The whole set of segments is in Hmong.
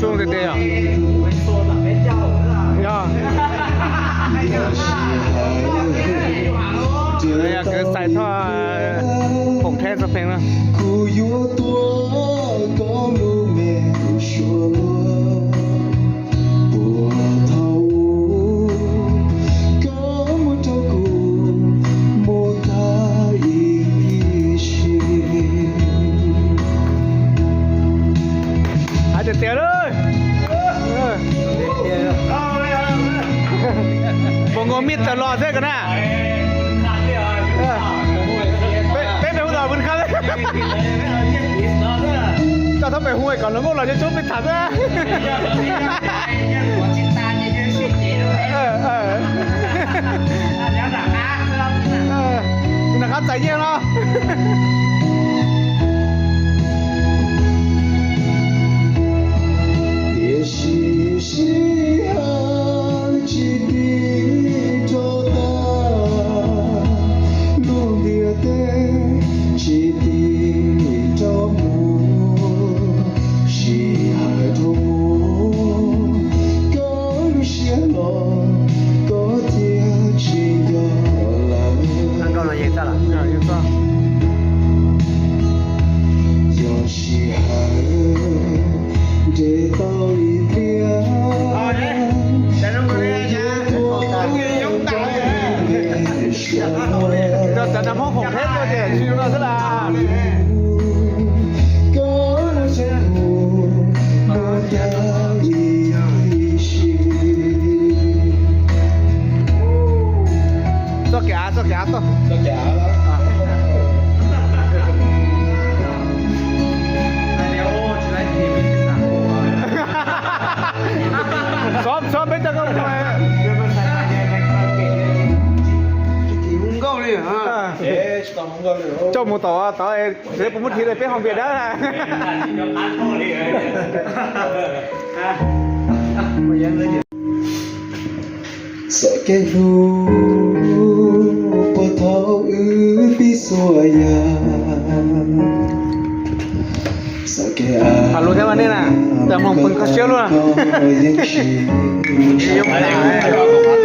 Zoo tiag tiag yog. Yog. Kwv Xais Thoj foom theb txoj pheej no. Kuv yuav tuav koj lub me suab luag, puag thaum ub koj muab rau kuv mus tag ib sim. Hais tiag tiag lawm. Npog Nkauj Mib tawm los xwb ko na. Peb peb hu los Vwj Khab. Koj txhob pem hu kom hluas nkauj los coob coob peb tham xwb. Nram qab txais nyiaj no. Tiam sis sij hawm tsis tiv rau tag, lub ntiaj teb tsis tiv rau mus, sij hawm rau mus, koj lub siab los koj thiaj tsis nco lawm. Yog sij hawm nres tau ib pliag, Cov cov Hmoob foom theb tuaj ces tsis zoo no xwb las. Txoj kev av, txoj kev av tuaj. Txhob txhob peb coj koj mus. Coj mus tom tod, puas muab thiv peb hoo npias dawb. Txoj kev hlub puag thaum wb pib xuas yam. Txoj kev av, lus thiab mas nej na, tam mloog pw kho siab luaj.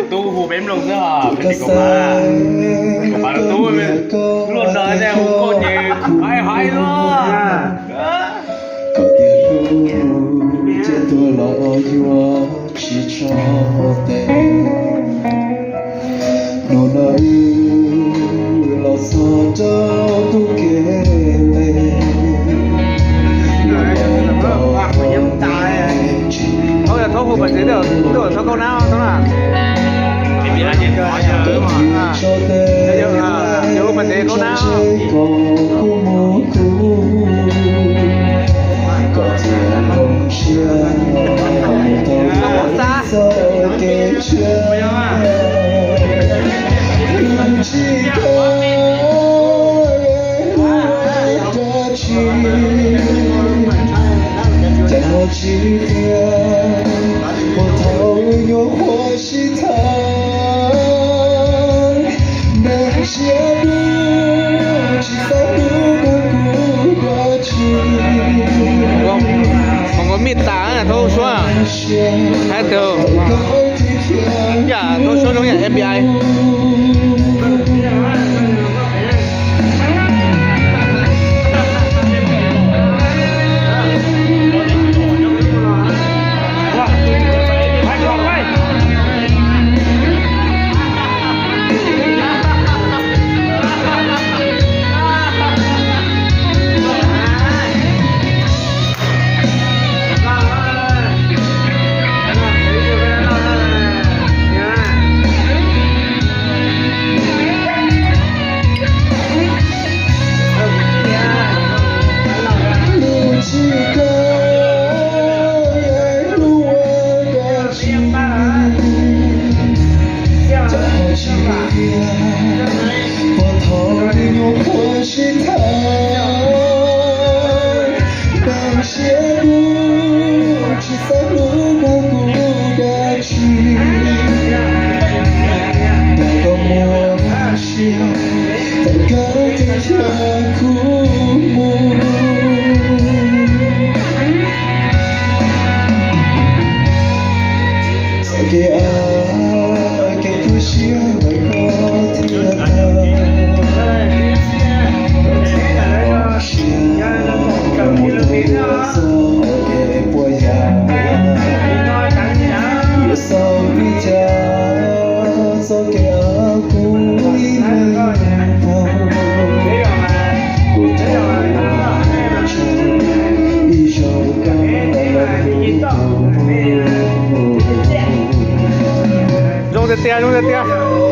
Tub hu peb mloog xwb os, peb tsis kom mas. Kom mas lub tub luaj no ne, hu koj ces haib haib luaj. Koj tias hlub ces tuag los yuav tsis tso tes. Hnub no wb los txog rau tus kev le. Thaub yog thaub hu pas tsev, thaub kaub nab thaub na. Yog hu pas tsev kaub nab. Koj thiaj hloov siab tau xav txoj kev tshiab. Wb tsis kawm dab tsi, cas ho tsis qhia, puag thaum nyuam qhuav sib tham, neeg siab dub tsis xav hlub koj kuv dab tsi. Hmoob Nkauj Mib tas thaub suab, hais tias yam thaub suab zoo yam F B I. Zoo tiag tiag, zoo tiag tiag.